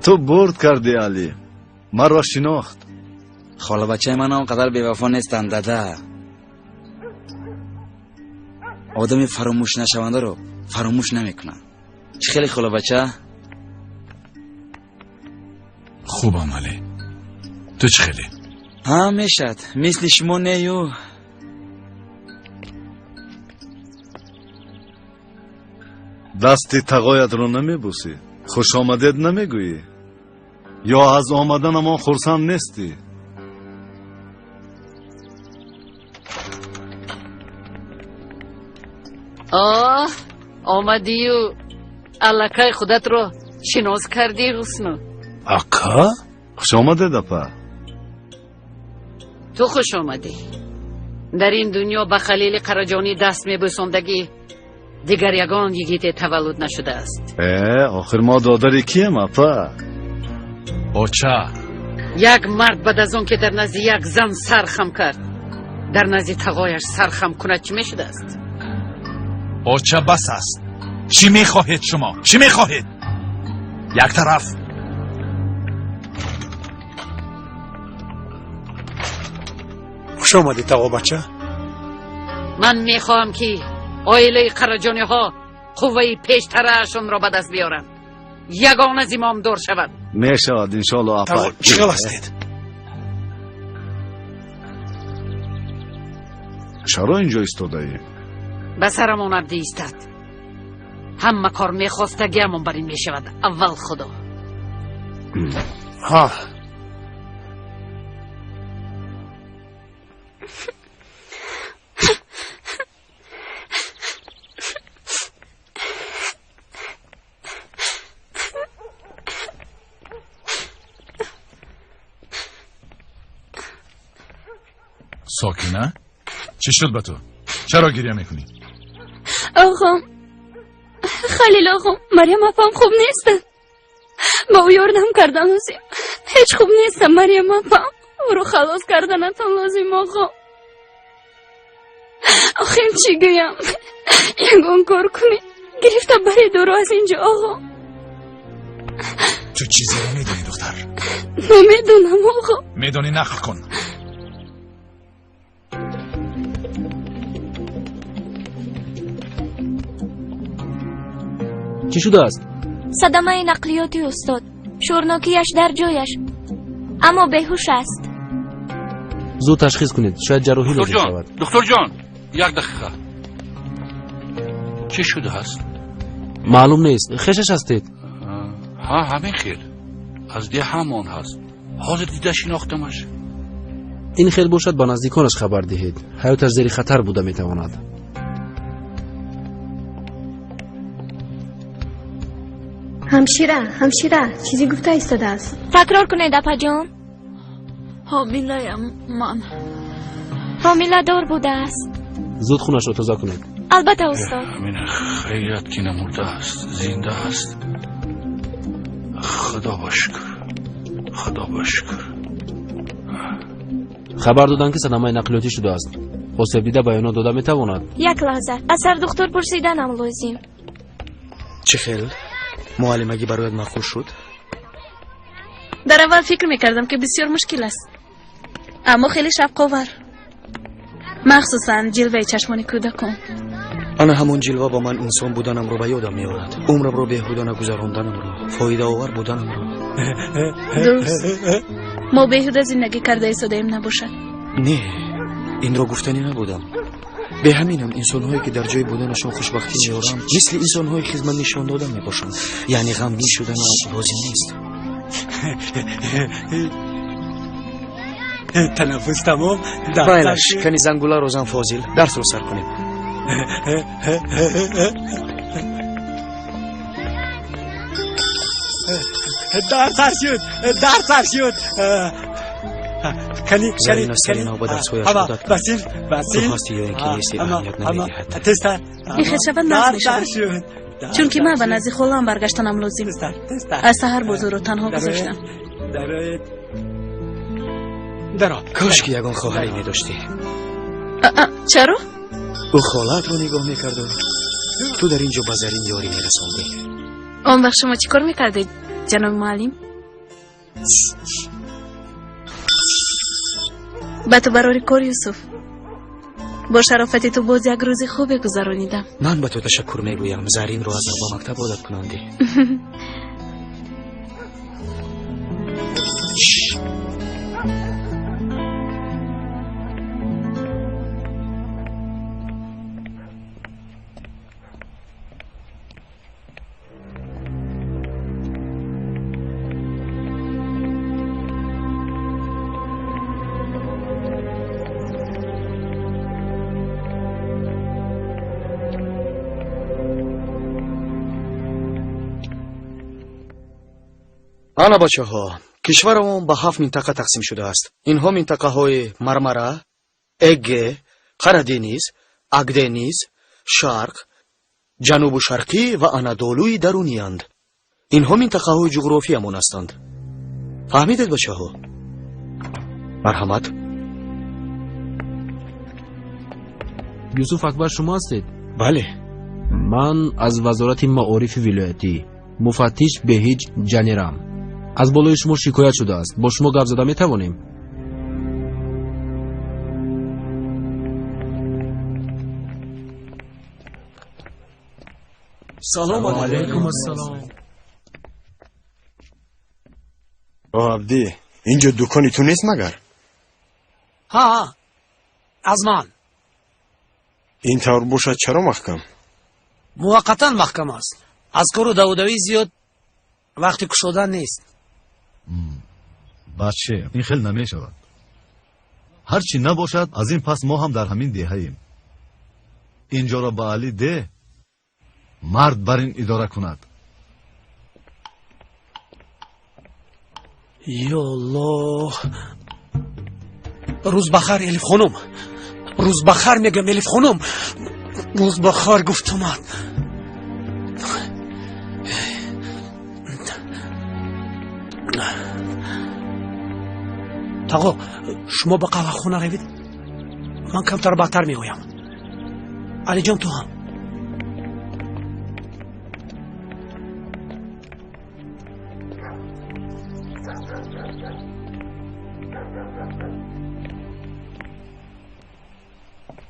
Ту бурд кардӣ, Алӣ, маро шинохт. Холабачаи ман он қадар бевафо нестанд, дада. Одами фаромӯшнашавандаро фаромӯш намекунанд. Чӣ хеле, холабача? Хубам, Алӣ, ту чӣ хеле? Ҳа, мешад, мисли шумо нею. Дасти тағоятро намебӯсӣ, хушомадед намегӯӣ, ё аз омаданамон хурсанд нестӣ? Оҳ, омадию аллакай худатро шинос кардӣ, Ҳусну. Ака, хуш омадед, апа. Ту хуш омадӣ. Дар ин дунё ба Халили Қараҷонӣ даст мебӯсондагӣ дигар ягон йигите таваллуд нашудааст. Э, охир мо додари кием, апа? Оча. Як мард баъд аз он ки дар назди як зан сар хам кард, дар назди тағояш сар хам кунад, чӣ мешудааст? Оча, бас аст. Чӣ мехоҳед шумо? Чӣ мехоҳед? Як тараф. Хуш омадӣ, тағобача. Ман мехоҳам ки оилаи Қараҷониҳо қувваи пештараашонро ба даст биёранд, ягона зимомдор шавад. Мешавад, иншоалло, апа. Чӣ хел ҳастед? Чаро инҷо истодаӣ? Ба сарамон абдӣ истад. Ҳама кор мехостагиамон бар ин мешавад. Аввал Худо. Ҳа. Сокина, чӣ шуд ба ту? Чаро гиря мекунӣ? Оғом, Халил оғом, Марьям апам хуб нестанд. Ба ӯ ёрдам кардан лозим. Ҳеҷ хуб нестам, Марьям апам. Ӯро халос карданатон лозим, оғом. Охир чӣ гӯям? Ягон кор кунед, гирифта баред ӯро аз инҷо, оғом. Ту чизеро медонӣ, духтар? Намедонам, оғом. Медонӣ, нақл кун. Чӣ шудааст? Садамаи нақлиёти, устод. Шӯрнокияш дар ҷояш, аммо беҳуш аст. Зуд ташхис кунед, шояд ҷарроҳӣ лозим шавад. Духтурҷон, як дақиқа. Чӣ шудааст? Маълум нест. Хешаш ҳастед? Ҳа, ҳамин хел. Аз деҳамон ҳаст. Ҳозир дида шинохтамаш. Ин хел бошад, ба наздиконаш хабар диҳед. Ҳаёташ зери хатар буда метавонад. Ҳамшира, ҳамшира, чизе гуфта истодааст. Такрор кунед, апаҷон. Ҳомилаям ман. Ҳомиладор будааст. Зуд хунашро тоза кунед. Албатта, устод. Амина, хайрият ки намурдааст, зинда аст. Худо ба шукр, худо ба шукр. Хабар доданд, ки садамаи нақлиётӣ шудааст. Осебдида баёнот дода метавонад. Як лаҳза, аз сардухтур пурсиданам лозим. Чӣ хел, муаллимагӣ барояд маъқул шуд? Дар аввал фикр мекардам, ки бисёр мушкил аст, аммо хеле шавқовар, махсусан ҷилваи чашмони кӯдакон. Ана ҳамон ҷилва ба ман инсон буданамро ба ёдам меорад, умрамро беҳуда нагузаронданамро, фоидаовар буданамро. Дуруст, мо беҳуда зиндагӣ карда истодаем набошад? Не, инро гуфтанӣ набудам. Бе ҳаминам инсонҳое, ки дар ҷои буданашон хушбахтӣ меоранд, мисли инсонҳои хизмат нишон дода мебошанд. Яъне ғамгин шуданам лозим нест. Танаффус тамом. Майлаш, кани зангула розан Фозил, дарсро сар кунем. Дар сар шуд, дар сар шуд. Кани, кани, кани, ба дарсҳояш одат кун. Басил, басил. Ту ҳастӣ ё ин ки нестӣ, аҳамият намедиҳад. Тезтар. Ин хел шавад, нағз мешавад, чунки ман ба назди холаам баргаштанам лозим. Аз саҳар бозорро танҳо гузоштам. Кош ки ягон хоҳаре медоштӣ. Чаро? Ӯ холаатро нигоҳ мекарду ту дар ин ҷо ба Зарин ёрӣ мерасондӣ. Он вақт шумо чӣ кор мекардед, ҷаноби муаллим? Ба ту барори кор, Юсуф. Бо шарофати ту боз як рӯзи хубе гузаронидам. Ман ба ту ташаккур мегӯям, Заринро аз нав ба мактаб одат кунондӣ. Ана бачаҳо, кишварамон ба ҳафт минтақа тақсим шудааст. Инҳо минтақаҳои Мармара, Эге, Қарадениз, Агдениз, Шарқ, Ҷанубу Шарқӣ ва Анадолуи даруниянд. Инҳо минтақаҳои ҷуғрофиямон ҳастанд. Фаҳмидед, бачаҳо? Марҳамат. Юсуф Акбар шумо ҳастед? Бале. Ман аз Вазорати маорифи вилоятӣ, муфаттиш Беҳиҷ Ҷанирам. Аз болои шумо шикоят шудааст. Бо шумо гап зада метавонем? Салом алайкум. Ассалом. О, Абдӣ, инҷо дукони ту нест магар? Ҳа, аз ман. Ин тавр бошад, чаро маҳкам? Муваққатан маҳкам аст. Аз кору давудавӣ зиёд вақти кушодан нест. Баче, ин хел намешавад. Ҳар чӣ набошад, аз ин пас мо ҳам дар ҳамин деҳаем. Инҷоро ба Алӣ де, мард бар ин идора кунад. Ёллоҳ, рӯз бахайр, Элиф хонум. Рӯз бахайр мегӯям, Элиф хонум, рӯз бахайр гуфтумад. Тағо, шумо ба қаҳвахона равед, ман камтар баъдтар меоям. Алиҷон, ту ҳам.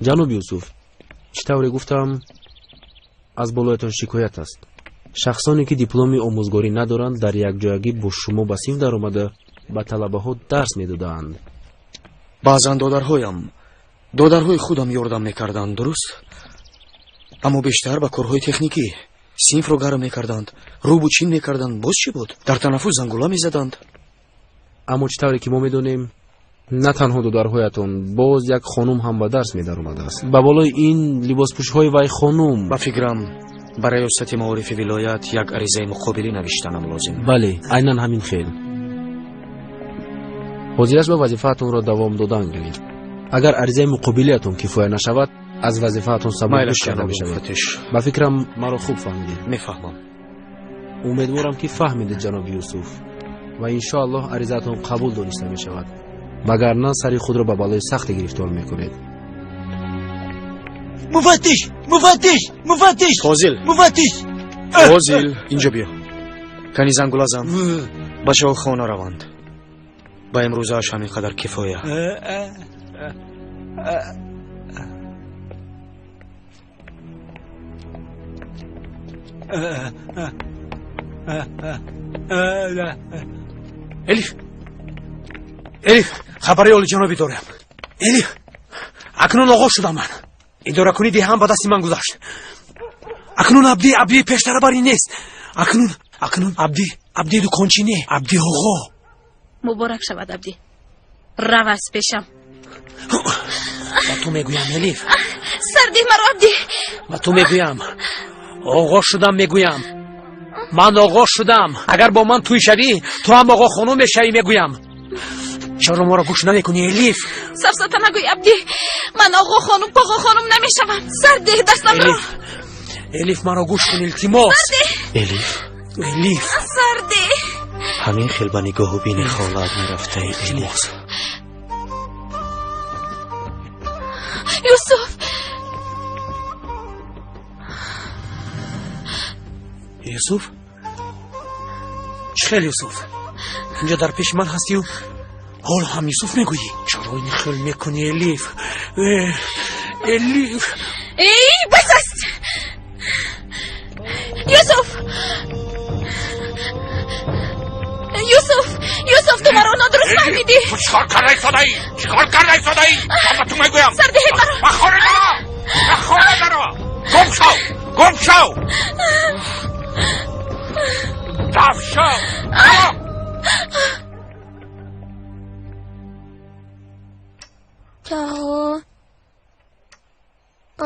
Ҷаноб Юсуф, чӣ тавре гуфтам, аз болоятон шикоят аст. Шахсоне, ки дипломи омӯзгорӣ надоранд, дар якҷоягӣ бо шумо ба синф даромада, ба талабаҳо дарс медодаанд. Баъзан додарҳоям, додарҳои худам ёрдам мекарданд, дуруст? Аммо бештар ба корҳои техникӣ. Синфро гарм мекарданд, рӯбу чин мекарданд. Боз чӣ буд? Дар танаффус зангула мезаданд. Аммо чӣ тавре ки мо медонем, на танҳо додарҳоятон, боз як хонум ҳам ба дарс медаромадааст. Ба болои ин либоспӯшиҳои вай хонум. Ба фикрам, ба раёсати маорифи вилоят як аризаи муқобилӣ навиштанам лозим. Бале, айнан ҳамин хел. Ҳозираш ба вазифаатонро давом додан гиред. Агар аризаи муқобилиятон кифоя нашавад, аз вазифаатон сабукдӯш карда мешавед. Ба фикрам, маро хуб фаҳмидед. Мефаҳмам. Умедворам, ки фаҳмидед, ҷаноби Юсуф, ва иншоаллоҳ аризаатон қабул дониста мешавад, вагарна сари худро ба балои сахте гирифтор мекунед. Муфаттиш, муфаттиш, муфаттиш! Фозил! Муфаттиш! Фозил, инҷо биё. Кани зангула зан, бачаҳо хона раванд. Ба имрӯзааш ҳамин қадар кифоя. Элиф, Элиф, хабари олиҷанобӣ дорам. Элиф, акнун оғоз шудам ман. Идоракунӣ деҳам ба дасти ман гузашт. Акнун Абди Абдии пештара бар ин нест. Акнун Абди Абди дукончӣ не, Абди оғо. Муборак шавад, Абдӣ. Рав аз пешам. Ба ту мегӯям, Элиф. Сардиҳ маро, Абдӣ. Ба ту мегӯям, оғоз шудам мегӯям. Ман оғоз шудам. Агар бо ман тӯй шавӣ, ту ҳам оғо хонум мешавӣ мегӯям. Чаро моро гӯш намекунӣ, Элиф? Сафсата нагӯй, Абдӣ. Ман оғо хонум, поғо хонум намешавам. Сардиҳ дастамро. Элиф, Элиф, маро гӯш кун, илтимос. Элиф. Элиф. Сардиҳ. Ҳамин хел ба нигоҳу бини холаат мерафтаи, Элиф. Юсуф. Юсуф? Чӣ хел Юсуф? Инҷо дар пеши ман ҳастию ҳоло ҳам Юсуф мегӯӣ? Чаро ин хел мекунӣ, Элиф? Элиф! Эй, бас аст! Юсуф! Юсуф! Юсуф, ту маро нодуруст фаҳмидӣ! Ту чикор карда истодаӣ? Чикор карда истодаӣ? Ман ба ту мегӯям. Сардиҳи маро! Ба хона даро! Ба хона даро! Гум шав! Гум шав! Даф шав! Тағо,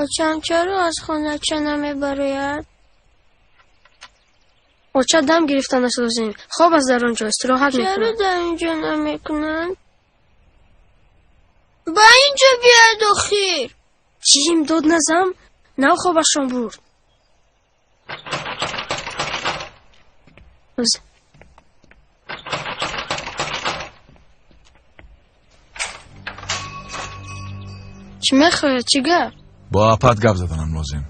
очам чаро аз хонача намебарояд? Оча дам гирифтанаш лозим. Хоб аст дар он ҷо, истироҳат мекунад. Чаро дар ин ҷо намекунанд? Ба ин ҷо биёяд охир. Чим дод назам, нав хобашон бурд. Чӣ мехоҳед? Чӣ гап? Бо апат гап заданам лозим.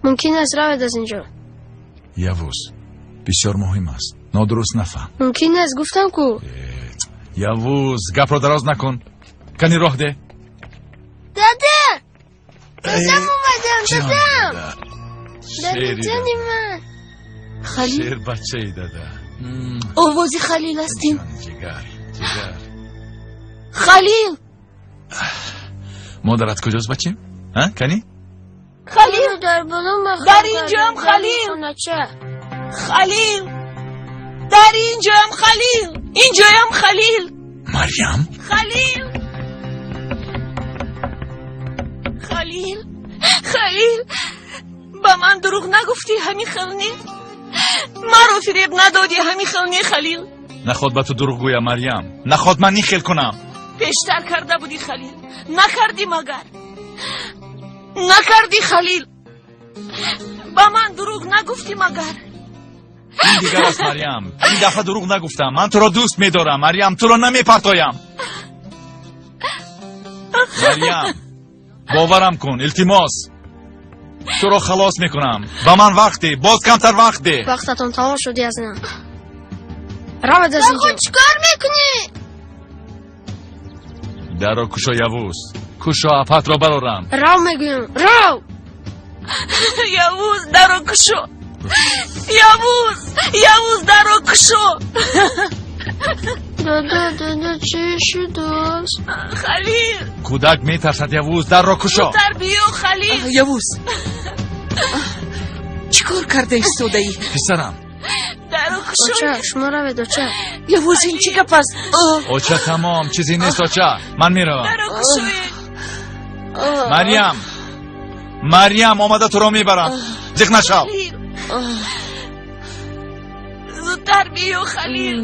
Мумкин аст, равед аз ин ҷо. Явуз, бисёр муҳим аст, нодуруст нафаҳм. Мумкин аст, гуфтам ку. Явуз, гапро дароз накун. Кани роҳ де. Дада! Дадам омадам, дадам! Дадаҷони ман. Халил. Шер бачаи дада. Овози Халил астин. Ҷигар, ҷигар. Халил! Модарат куҷост, бачем? А, кани? Халил! Дар боло махом. Дар инҷоам, Халил! Халил! Дар инҷоам, Халил! Инҷоям, Халил! Марьям? Халил! Халил! Халил! Ба ман дурӯғ нагуфтӣ, ҳамин хел не? Маро фиреб надодӣ, ҳамин хел не, Халил? Наход ба ту дурӯғ гӯям, Марьям. Наход ман ин хел кунам. Пештар карда будӣ, Халил. Накардӣ магар? Накардӣ, Халил? Ба ман дурӯғ нагуфтӣ магар? Ин дигар аст, Марьям. Ин дафъа дурӯғ нагуфтам. Ман туро дӯст медорам, Марьям. Туро намепартоям. Марьям, боварам кун, илтимос. Туро халос мекунам. Ба ман вақт деҳ, боз камтар вақт деҳ. Вақтатон тамом шуд, язна. Равед аз инҷо. Чӣ кор мекунӣ? Дарро кушо, Явуз. Кушо, апатро барорам. Рав мегӯям, рав! Явуз, дарро кушо. Явуз, Явуз, дарро кушо. Дада, дада, чӣ шудааст? Халил! Кӯдак метарсад, Явуз, дарро кушо. Зудтар биё, Халил. Явуз. Кор карда истодаӣ? Писарам. Даро кушой. Оча, шумо равед, оча. Явоз, ин чӣ гап аст? Оча, тамом, чизе нест, оча, ман меравам. Даро кушоед. Марьям, Марьям, омада туро мебарам, зиқ нашав. Зудтар биё, Халил.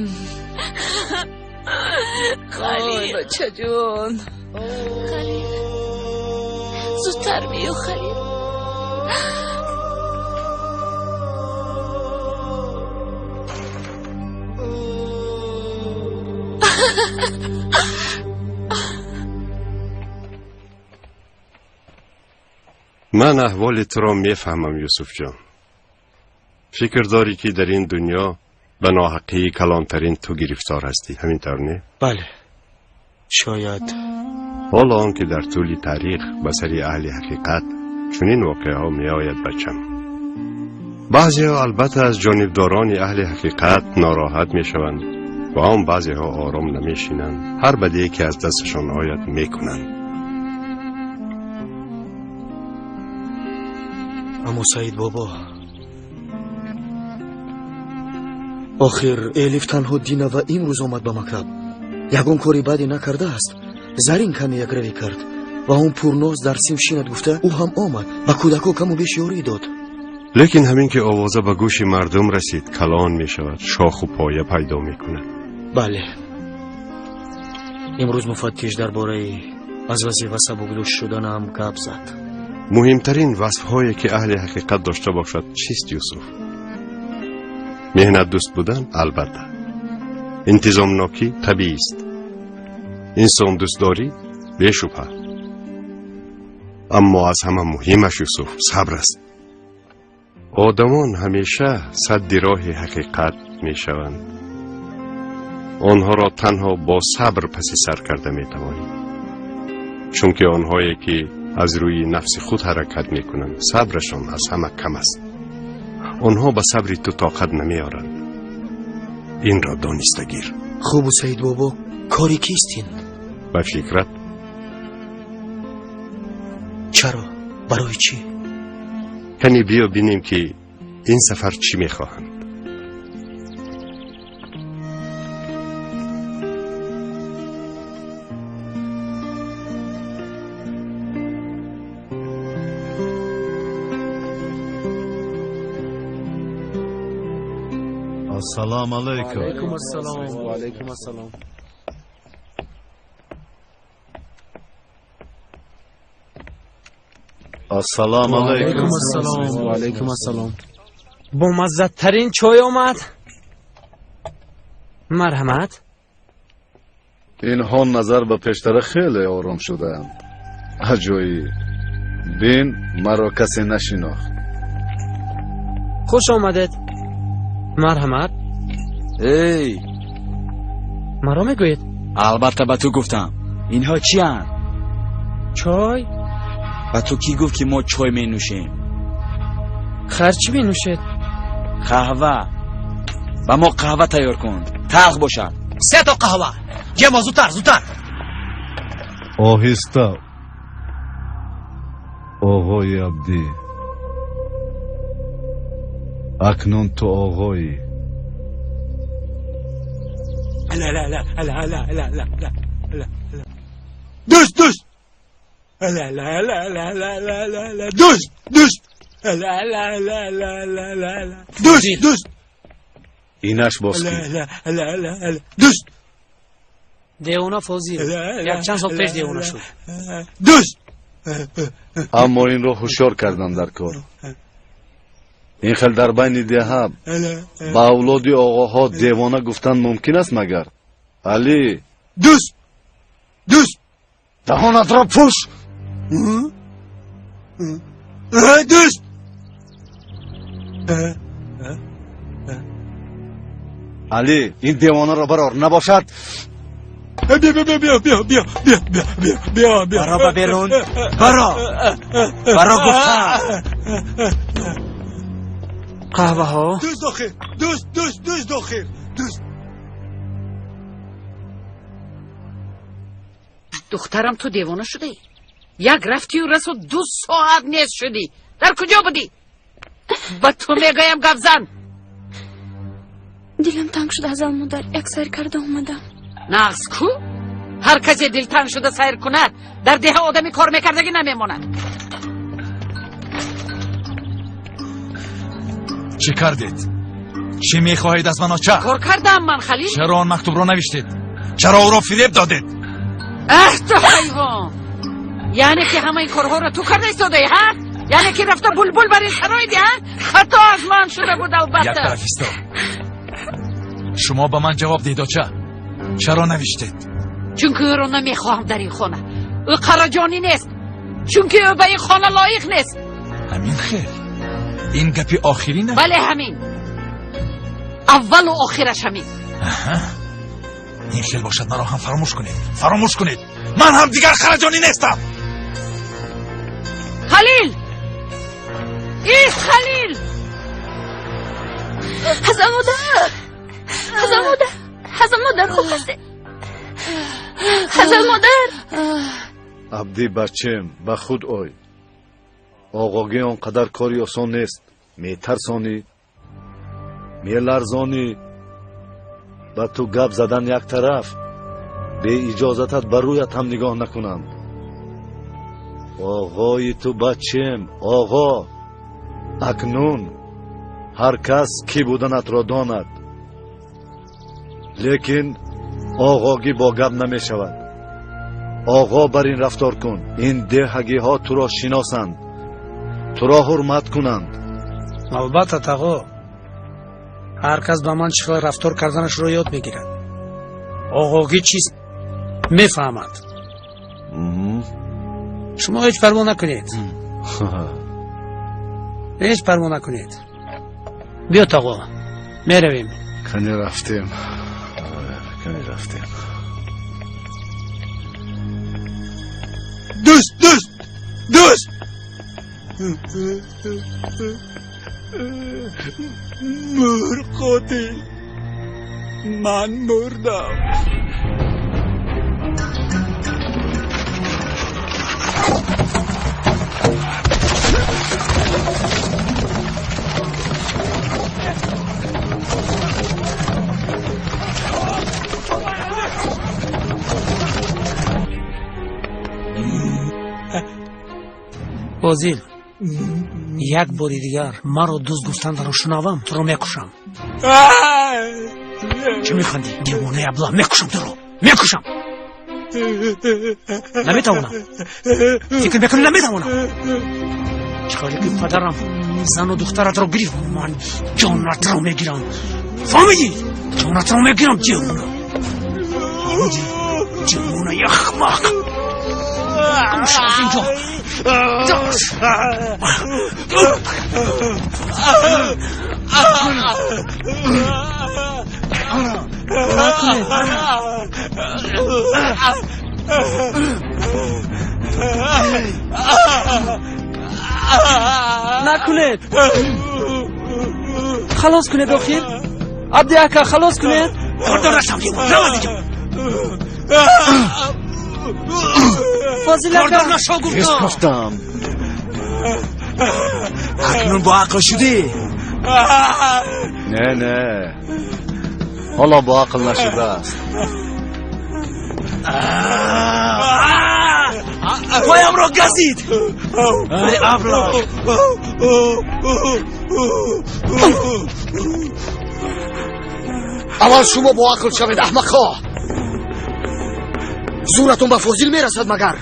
Халил, бачаҷон. Халил, зудтар биё, Халил. Ман аҳволи туро мефаҳмам, Юсуфҷон. Фикр дорӣ, ки дар ин дунё ба ноҳаққии калонтарин ту гирифтор ҳастӣ, ҳамин тавр не? Бале, шояд. Ҳоло он ки дар тӯли таърих ба сари аҳли ҳақиқат чунин воқеаҳо меояд, бачам. Баъзеҳо, албатта, аз ҷонибдорони аҳли ҳақиқат нороҳат мешаванд ва он баъзеҳо ором намешинанд, ҳар бадие ки аз дасташон ояд мекунанд. Аммо, Саид бобо, охир Элиф танҳо дина ва имрӯз омад ба мактаб, ягон кори баде накардааст. Зарин каме якравӣ кард ва он Пурноз дар синф шинад гуфта, ӯ ҳам омад, ба кӯдакҳо каму беш ёрӣ дод. Лекин ҳамин ки овоза ба гӯши мардум расид, калон мешавад, шоху поя пайдо мекунад. Бале, имрӯз муфаттиш дар бораи аз вазифа сабукдӯш шуданам гап зад. Муҳимтарин васфҳое ки аҳли ҳақиқат дошта бошад чист, Юсуф? Меҳнатдӯст будан, албатта, интизомнокӣ табиист, инсондӯстдорӣ бешубҳа, аммо аз ҳама муҳимаш, Юсуф, сабр аст. Одамон ҳамеша садди роҳи ҳақиқат мешаванд. Онҳоро танҳо бо сабр паси сар карда метавонӣ, чунки онҳое ки аз рӯи нафси худ ҳаракат мекунанд, сабрашон аз ҳама кам аст. Онҳо ба сабри ту тоқат намеоранд. Инро дониста гир. Хубу, Саид бобо, кори кист ин? Ба фикрат? Чаро, барои чӣ? Кани биё бинем, ки ин сафар чӣ мехоҳанд. Ассалому алайкум. Алайкум ассалом. Ва алайкум ассалом. Ассалому алайкум. Ассалом. Ва алайкум ассалом. Бомаззаттарин чой омад. Марҳамат. Инҳо назар ба пештара хеле ором шудаанд. Аҷоиб, бин, маро касе нашинохт. Хуш омадед. Марҳамат. Эй! Маро мегӯед? Албатта, ба ту гуфтам. Инҳо чиянд? Чой. Ба ту кӣ гуфт, ки мо чой менӯшем? Хар чӣ менӯшед? Қаҳва. Ба мо қаҳва тайёр кун, талх бошад. Се то қаҳва. Ҷемо, зудтар, зудтар. Оҳиста, оғои Абдӣ. Акнун ту оғоӣ. Дӯст, дӯст. Дӯст, дӯст. Дӯст, дӯст. Инаш боз ки? Дӯст. Девона Фозил якчанд сол пеш девона шуд. Дӯст. Аммо инро ҳушёр кардам дар кор. Ин хел дар байни деҳа ба авлоди оғоҳо девона гуфтан мумкин аст магар? Алӣ! Дӯст, дӯст. Даҳонатро пӯш! Дӯст. Алӣ, ин девонаро барор, набошад. Биё, биё, биё, биё, биё, биё, биё, биё, биё, биё. Баро ба берун, баро, баро гуфтам. Қаҳваҳо. Дӯст, охир, дӯст, дӯст, дӯст, охир, дӯст. Духтарам, ту девона шудаӣ? Як рафтию расо 2 соат нест шудӣ. Дар куҷо будӣ? Ба ту мегӯям, гап зан. Дилам танг шуда, Ҳазал модар, як сайр карда омадам. Нағз ку, ҳар касе дилтанг шуда сайр кунад, дар деҳа одами кор мекардагӣ намемонад. Чӣ кардед? Чӣ мехоҳед аз ман, оча? Кор кардам ман, Халил. Чаро он мактубро навиштед? Чаро ӯро фиреб додед? Аҳ, ту ҳайвон! Яъне ки ҳамаи корҳоро ту карда истодаӣ, ҳа? Яъне ки рафта булбул бар ин сароиди, ҳа? Хато аз ман шуда буд, албатта. Як тараф исто. Шумо ба ман ҷавоб диҳед, оча. Чаро навиштед? Чунки ӯро намехоҳам дар ин хона. Ӯ қараҷонӣ нест. Чунки ӯ ба ин хона лоиқ нест. Ҳамин хел? Ин гапи охирин аст? Бале, ҳамин. Аввалу охираш ҳамин. Ин хел бошад, маро ҳам фаромӯш кунед. Фаромӯш кунед. Ман ҳам дигар хараҷонӣ нестам. Халил! Ист, Халил! Ҳазал модар! Ҳазал модар! Ҳазал модар, хуб ҳастед? Ҳазал модар! Абдӣ бачем, ба худ ой. Оғогӣ он қадар кори осон нест. Метарсонӣ, меларзонӣ. Ба ту гап задан як тараф, беиҷозатат ба рӯят ҳам нигоҳ накунанд. Оғои ту бачем, оғо. Акнун ҳар кас кӣ буданатро донад. Лекин оғогӣ бо гап намешавад. Оғо бар ин рафтор кун. Ин деҳагиҳо туро шиносанд, туро ҳурмат кунанд. Албатта, тағо, ҳар кас ба ман чӣ хел рафтор карданашро ёд мегирад. Оғогӣ чист мефаҳмад. Шумо ҳеҷ парво накунед, ҳеҷ парво накунед. Биё, тағо, меравем. Кани рафтем, кани рафтем. Дӯст, дӯст, дӯст! Мур қотил, ман мурдам. Фозил, як бори дигар маро дӯст гуфтандаро шунавам, туро мекушам. Чӣ механдӣ, девонаи абла? Мекушам туро, мекушам. Наметавонам, фикр мекунӣ наметавонам? Чӣ хеле ки падарам зану духтаратро гирифт, ман ҷонатро мегирам. Фаҳмидӣ? Ҷонатро мегирам, девона. Фаҳмидӣ? Девонаи ахмақ. Гум шав аз инҷо. Накунед, халос кунед. Охир, Абди ака, халос кунед. Кордор нашав, девона, рав аз инҷо. Фозил ака, кордор нашав, гуфтам. Гуфтам. Акнун бо ақл шудӣ? Не, не, ҳоло бо ақл нашудааст. Поямро газид. Ай, абла. Аввал шумо бо ақл шавед, аҳмақҳо. Зӯратон ба Фозил мерасад магар?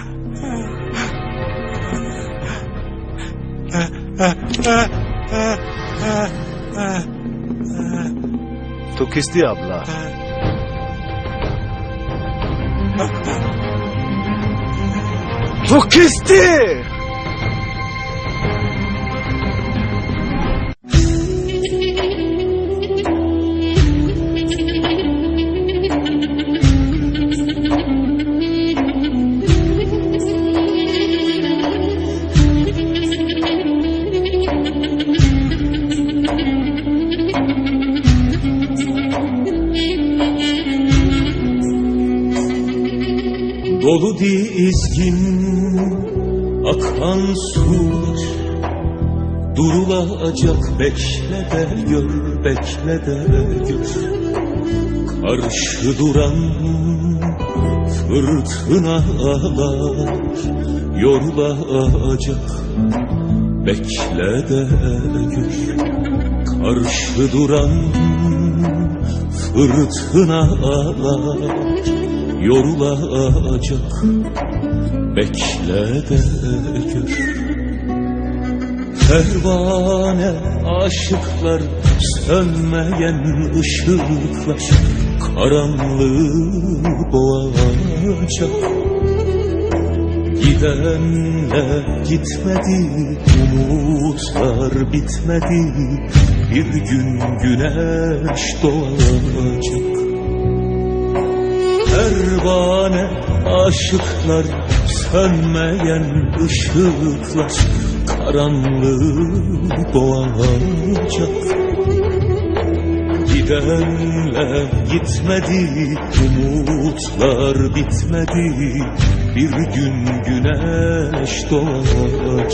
Ту кистӣ, абла? Ту кистӣ? Dolu dizgin akan sular, Durulacak, bekle de gör, bekle de gör. Karşı duran fırtınalar yorulacak, bekle de gör. Karşı duran fırtınalar yorulacak, bekle de gör. Pervane aşıklar, sönmeyen ışıklar karanlığı boğacak. Gidenler gitmedi, umutlar bitmedi, bir gün güneş doğacak. Pervane aşıklar, sönmeyen ışıklar karanlığı boğacak. Gidenler gitmedi, umutlar bitmedi, bir gün güneş doğacak.